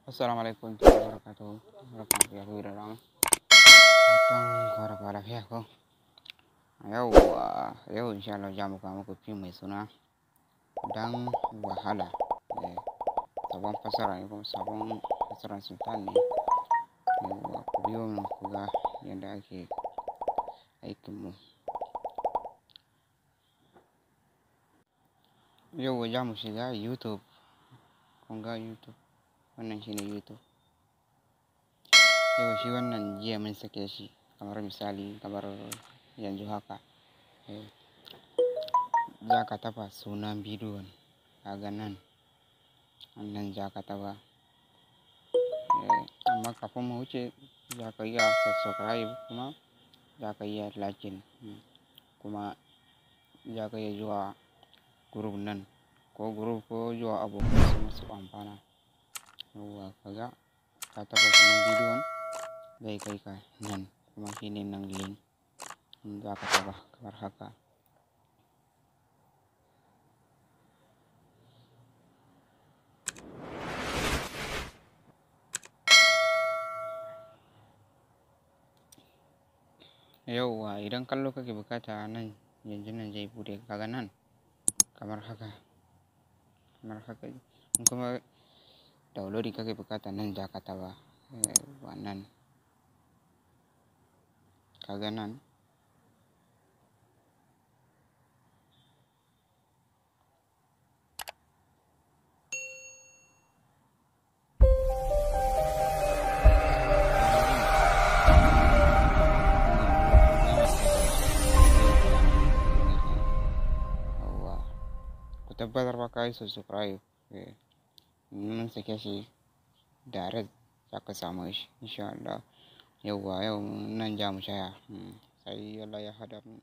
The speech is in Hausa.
Assalamu alaikum warahmatullahi wabarakatuh. Barkanku da yau da rana. Fatan kowa da kowa lafiya ko? Yauwa, yau insha Allah za mu kawo muku fim mai suna Dan Wahala. Sabon fassara ne kuma sabon fassarar Sultan ne. Yauwa, ku biyo mu ku ga yadda ake aikin mu. Yau za mu shiga YouTube. Kun ga YouTube? Wannan shine YouTube. Yau shi wannan jiya mun sake shi, kamar misali kamar yanzu haka. Za ka taɓa sunan bidiyon, kaga nan, nan za ka taɓa. Amma kafin mu wuce, za ka iya subscribe, kuma za ka iya liking, kuma za ka iya zuwa group nan ko group ko zuwa abokai su masu amfana. Yauwa, kaga ka taɓa sunan bidiyon, zai kai ka nan, kuma shine nan link za ka taɓa kamar haka. Yauwa, idan kallo kake bukata, nan yanzu nan zai buɗe, kaga nan kamar haka, kamar haka. In kuma downloading kake bukata, nan za ka taɓa wannan, kaga nan. Yauwa, ku tabbatar fa ka yi subscribe. Mun sake shi direct za ka samu shi insha Allah. Yauwa, yau nan za mu tsaya. Sai Allah ya haɗa mu.